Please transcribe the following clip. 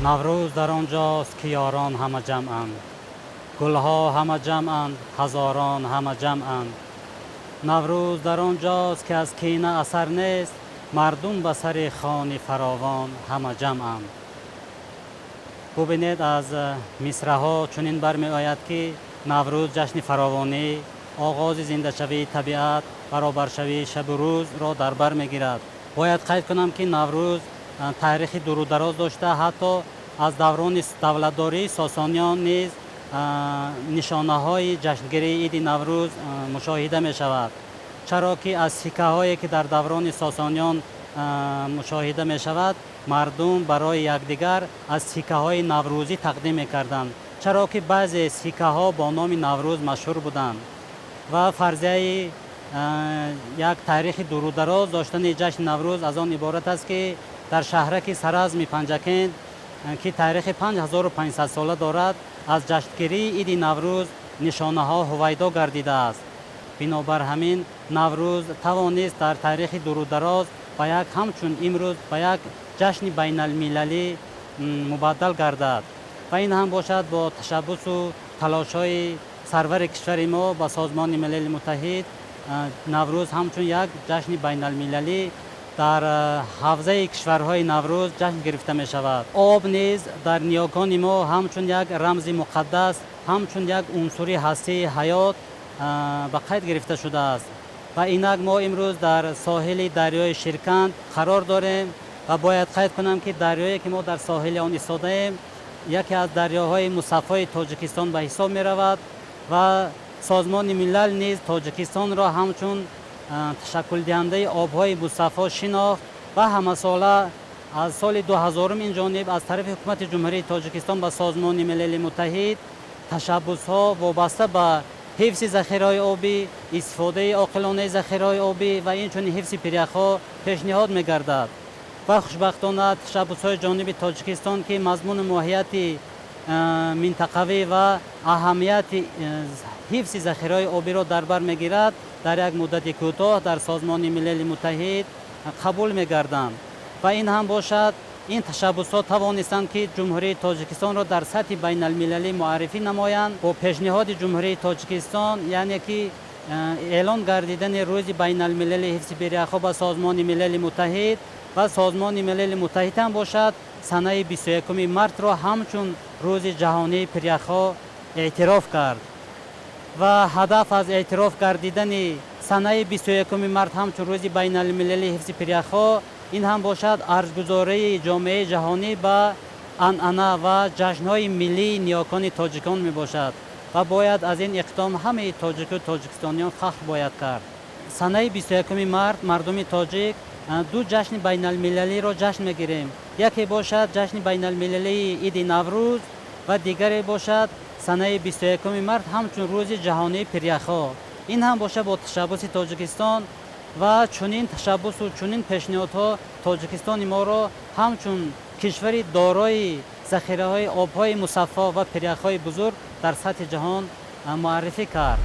Наврӯз дар он ҷост, ки ёрон ҳама ҷамъанд, гулҳо ҳама ҷамъанд, ҳазорон ҳама ҷамъанд. Наврӯз дар он ҷост, ки аз кина асар нест, мардум ба сари хони фаровон ҳама ҷамъанд. Бубинед, аз мисраҳо чунин бармеояд, ки Наврӯз ҷашни фаровонӣ, оғози зиндашавии табиат, баробаршавии шабу рӯзро дар бар мегирад. Бояд қайд кунам, ки Наврӯз таърихи дуру дароз дошта, ҳатто аз даврони давлатдории Сосониён низ нишонаҳои ҷашнгирии иди Наврӯз мушоҳида мешавад, чаро ки аз сиккаҳое, ки дар даврони Сосониён мушоҳида мешавад, мардум барои якдигар аз сиккаҳои наврӯзӣ тақдим мекарданд, чаро ки баъзе сиккаҳо бо номи Наврӯз машҳур буданд. Ва фарзияи як таърихи дурудароз доштани ҷашни Наврӯз аз он иборат аст, ки дар шаҳраки Саразми Панҷакент, ки таърихи 5500 сола дорад, аз ҷашнгирии иди Наврӯз нишонаҳо ҳувайдо гардидааст. Бинобар ҳамин Наврӯз тавонист дар таърихи дурудароз ба як ҳамчун имрӯз ба як ҷашни байналмилалӣ мубаддал гардад. Ва ин ҳам бошад бо ташаббусу талошҳои сарвари кишвари мо ба Созмони Милали Муттаҳид Наврӯз ҳамчун як ҷашни байналмилалӣ дар ҳавзаи кишварҳои Наврӯз ҷашн гирифта мешавад. Об низ дар ниёкони мо ҳамчун як рамзи муқаддас, ҳамчун як унсури ҳастии ҳаёт ба қайд гирифта шудааст. Ва инак мо имрӯз дар соҳили дарёи Ширканд қарор дорем ва бояд қайд кунам, ки дарёе, ки мо дар соҳили он истодаем, яке аз дарёҳои мусаффои Тоҷикистон ба ҳисоб меравад ва Созмони Милал низ Тоҷикистонро ҳамчун ташаккулдиҳандаи обҳои мусаффо шинохт. Ва ҳамасола аз соли 2000-ум ин ҷониб аз тарафи Ҳукумати Ҷумҳурии Тоҷикистон ба Созмони Милали Муттаҳид ташаббусҳо вобаста ба ҳифзи захираҳои обӣ, истифодаи оқилонаи захираҳои обӣ ва инчунин ҳифзи пиряхҳо пешниҳод мегардад. Ва хушбахтона ташаббусҳои ҷониби Тоҷикистон, ки мазмуну моҳияти минтақавӣ ва аҳамияти ҳифзи захираҳои обиро дар бар мегирад, дар як муддати кӯтоҳ дар Созмони Милали Муттаҳид қабул мегарданд. Ва ин ҳам бошад, ин ташаббусҳо тавонистанд, ки Ҷумҳурии Тоҷикистонро дар сатҳи байналмилалӣ муаррифӣ намоянд. Бо пешниҳоди Ҷумҳурии Тоҷикистон, яъне ки эълон гардидани Рӯзи байналмилалии ҳифзи пиряхҳо ба Созмони Милали Муттаҳид, ва Созмони Милали Муттаҳид ҳам бошад санаи 21 мартро ҳамчун Рӯзи ҷаҳонии пиряхҳо эътироф кард. Ва ҳадаф аз эътироф гардидани санаи 21 март ҳамчун Рӯзи байналмилалии ҳифзи пиряхҳо ин ҳам бошад арҷгузории ҷомеаи ҷаҳонӣ ба анъана ва ҷашнҳои миллии ниёкони тоҷикон мебошад. Ва бояд аз ин иқдом ҳамаи тоҷику тоҷикистониён фахр бояд кард. Санаи 21 март мардуми тоҷик ду ҷашни байналмилалиро ҷашн мегирем: яке бошад ҷашни байналмилалии иди Наврӯз ва дигаре бошад санаи 21 март ҳамчун Рӯзи ҷаҳонии пиряхҳо. Ин ҳам бошад бо ташаббуси Тоҷикистон. Ва чунин ташаббусу чунин пешниҳодҳо Тоҷикистони моро ҳамчун кишвари дорои захираҳои обҳои мусаффо ва пиряхҳои бузург дар сатҳи ҷаҳон муаррифӣ кард.